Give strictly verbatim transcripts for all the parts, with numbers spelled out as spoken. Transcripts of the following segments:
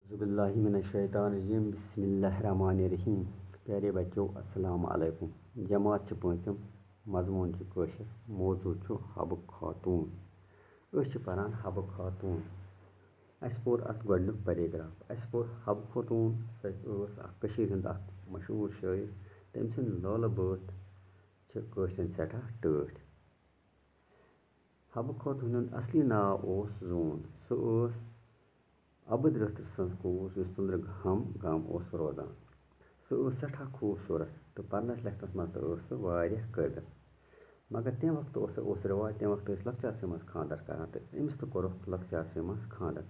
اعوذ باللہ من الشیطان الرجیم، بسم اللہ الرحمن الرحیم۔ پیارے بچو، السلام علیکم۔ جماعت چھِ پٲنٛژِم، مضموٗن چھُ کٲشُر، موضوع چھُ حبہٕ خاتوٗن۔ أسۍ چھِ پران حبہٕ خاتوٗن۔ اَسہِ پوٚر اَتھ گۄڈٕنیُک paragraph۔ اَسہِ پوٚر حبہٕ خاتوٗن، سۄ ٲس اَکھ کٔشیٖرِ ہٕنٛز اَکھ مشہوٗر شٲعر۔ تٔمۍ سٕنٛدۍ لولہٕ بٲتھ چھِ کٲشرٮ۪ن سٮ۪ٹھاہ ٹٲٹھۍ۔ حبہٕ خاتوٗن ہُنٛد اصلی ناو اوس زوٗن۔ سُہ ٲس عبد رٲتھٕر سٕنٛز کوٗر، یُس ژٔنٛدرٕ ہم گام اوس روزان۔ سُہ ٲس سٮ۪ٹھاہ خوٗبصوٗرت تہٕ پرنس لیکھنس منٛز تہِ ٲس سُہ واریاہ قٲبِل۔ مگر تَمہِ وقتہٕ اوس، اوس رٮ۪واج، تَمہِ وقتہٕ ٲسۍ لۄکچارسٕے منٛز خانٛدر کران تہٕ أمِس تہِ کوٚرُکھ لۄکچارسٕے منٛز خانٛدر۔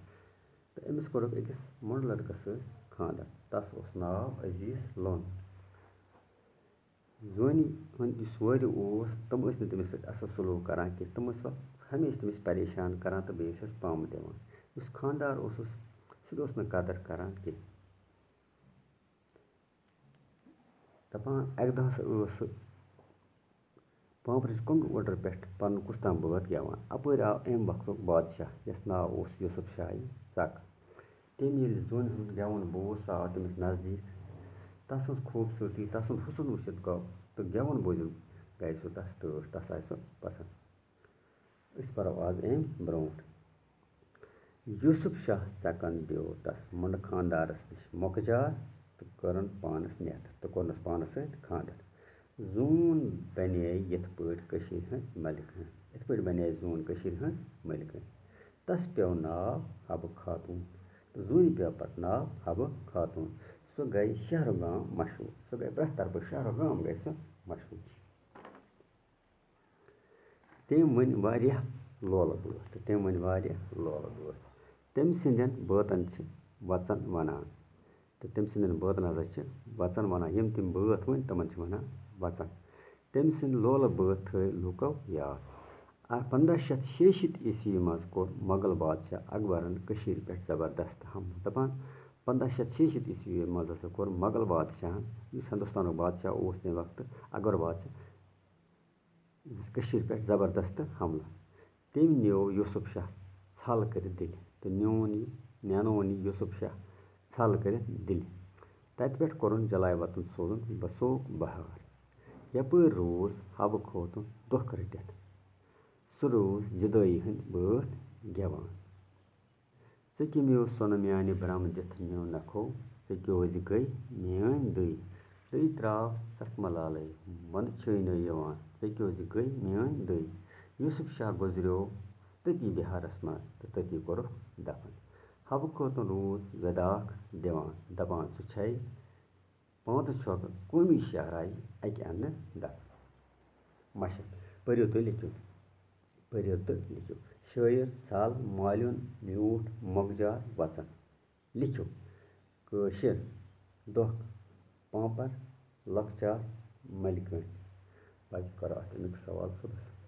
تہٕ أمِس کوٚرُکھ أکِس مۄنٛڈٕ لڑکس سۭتۍ خانٛدر۔ تَس اوس ناو عزیز لون۔ زونہِ ہُنٛد یُس وٲرِو اوس، تِم ٲسۍ نہٕ تٔمِس سۭتۍ اَصٕل سلوٗک کران کینٛہہ۔ تِم ٲسۍ پَتہٕ ہمیشہِ تٔمِس پریشان کران تہٕ بیٚیہِ ٲسِس پَمہٕ دِوان۔ یُس خانٛدار اوسُس، سُہ تہِ اوس نہٕ قدر کران کینٛہہ۔ دَپان، اَکہِ دۄہ ہسا ٲس سُہ پامپرٕچ کۄنٛگہٕ اوٚڑرٕ پٮ۪ٹھ پَنُن کُس تام بٲتھ گٮ۪وان۔ اَپٲرۍ آو اَمہِ وقتُک بادشاہ، یَس ناو اوس یوسف شاہی ژَک۔ تٔمۍ ییٚلہِ زوٗنہِ ہُنٛد گٮ۪وُن بوٗز، سُہ آو تٔمِس نزدیٖک۔ تَسٕنٛز خوٗبصوٗرتی، تَسُنٛد حُسن وٕچھِتھ گوٚو تہٕ گٮ۪وُن بوٗزِتھ گٔے سُہ تَس ٹٲٹھ، تَس آے سُہ پسنٛد۔ أسۍ پَرو آز اَمہِ برٛونٛٹھ۔ یوسف شاہ ژَکن دیو تَس مۄنٛڈٕ خانٛدارَس نِش مۄکجار تہٕ کٔرٕن پانَس نٮ۪تھ تہٕ کوٚرنَس پانَس سۭتۍ خانٛدر۔ زوٗن بنے یِتھ پٲٹھۍ کٔشیٖرِ ہٕنٛز ملکہٕ۔ یِتھ پٲٹھۍ بنے زوٗن کٔشیٖرِ ہٕنٛز ملکہٕ۔ تَس پیوٚو ناو حبہٕ خاتوٗن۔ تہٕ زوٗنہِ پیوٚو پَتہٕ ناو حبہٕ خاتوٗن۔ سُہ گٔے شہر و گام مشہوٗر۔ سُہ گٔے پرٛٮ۪تھ طرفہٕ، شہر و گام گٔے سُہ مشہوٗر۔ تٔمۍ ؤنۍ واریاہ لولہٕ بٲتھ، تہٕ تٔمۍ ؤنۍ واریاہ لولہٕ بٲتھ۔ تٔمۍ سٕنٛدٮ۪ن بٲتَن چھِ وَژَن وَنان۔ تہٕ تٔمۍ سٕنٛدٮ۪ن بٲتَن ہسا چھِ وَژَن وَنان۔ یِم تٔمۍ بٲتھ ؤنۍ، تِمَن چھِ وَنان وَژَن۔ تٔمۍ سٕنٛدۍ لولہٕ بٲتھ تھٲوۍ لوٗکو یاد۔ آ، پنٛداہ شیٚتھ شیٚیہِ شیٖتھ عیسوی منٛز کوٚر مۄغل بادشاہ اکبرن کٔشیٖرِ پٮ۪ٹھ زبردست حملہٕ۔ دَپان، پنٛداہ شیٚتھ شیٚیہِ شیٖتھ عیسوی منٛز ہسا کوٚر مۄغل بادشاہن، یُس ہندوستانُک بادشاہ اوس تَمہِ وقتہٕ، اکبر بادشاہ، کٔشیٖرِ پٮ۪ٹھ زبردست حملہٕ۔ تٔمۍ نیوٗ یوسف شاہ ژھل کٔرِتھ دِلہِ تہٕ نیوٗن یہِ، نینوون یہِ یوسف شاہ ژھل کٔرِتھ دِلہِ۔ تَتہِ پٮ۪ٹھ کوٚرُن جلاوطن سوزُن بسوک بہار۔ یپٲرۍ روٗز حبہٕ خوتوٗن دۄکھ رٔٹِتھ۔ سُہ روٗز جُدٲیی ہٕنٛدۍ بٲتھ گٮ۪وان۔ ژٕ کٔمِو سۄنہٕ میانہِ برٛم دِتھ نیوٗ نکھو، ژٕ کیٛازِ گٔے میٲنۍ دٕے؟ ژٕے ترٛاو ژکھ ملالے، وندٕ چھٲے نہٕ یِوان، ژٕ کیٛازِ گٔے میٲنۍ دٕے؟ یوسف شاہ گُزریو تٔتی بِہارس منٛز تہٕ تٔتی کوٚرُکھ دفن۔ حبہٕ خوتوٗن روٗز وٮ۪داکھ دِوان، دپان، ژٕ چھے پانٛژھ چھۄکہٕ قومی شاعرایہِ اَکہِ اَندٕ دَپان۔ مَشق، پٔرِو تہٕ لیکھِو۔ پٔرِو تہٕ لیکھِو۔ شٲعر، ژھل، مالیُن، میوٗٹھ، مۄکجار، وَژَن۔ لیکھِو۔ کٲشِر، دۄکھ، پانٛپر، لۄکچار، مَلہِ کٲنٛٹھۍ۔ باقٕے کَرو اَتھ اَمیُک سوال صُبحَس۔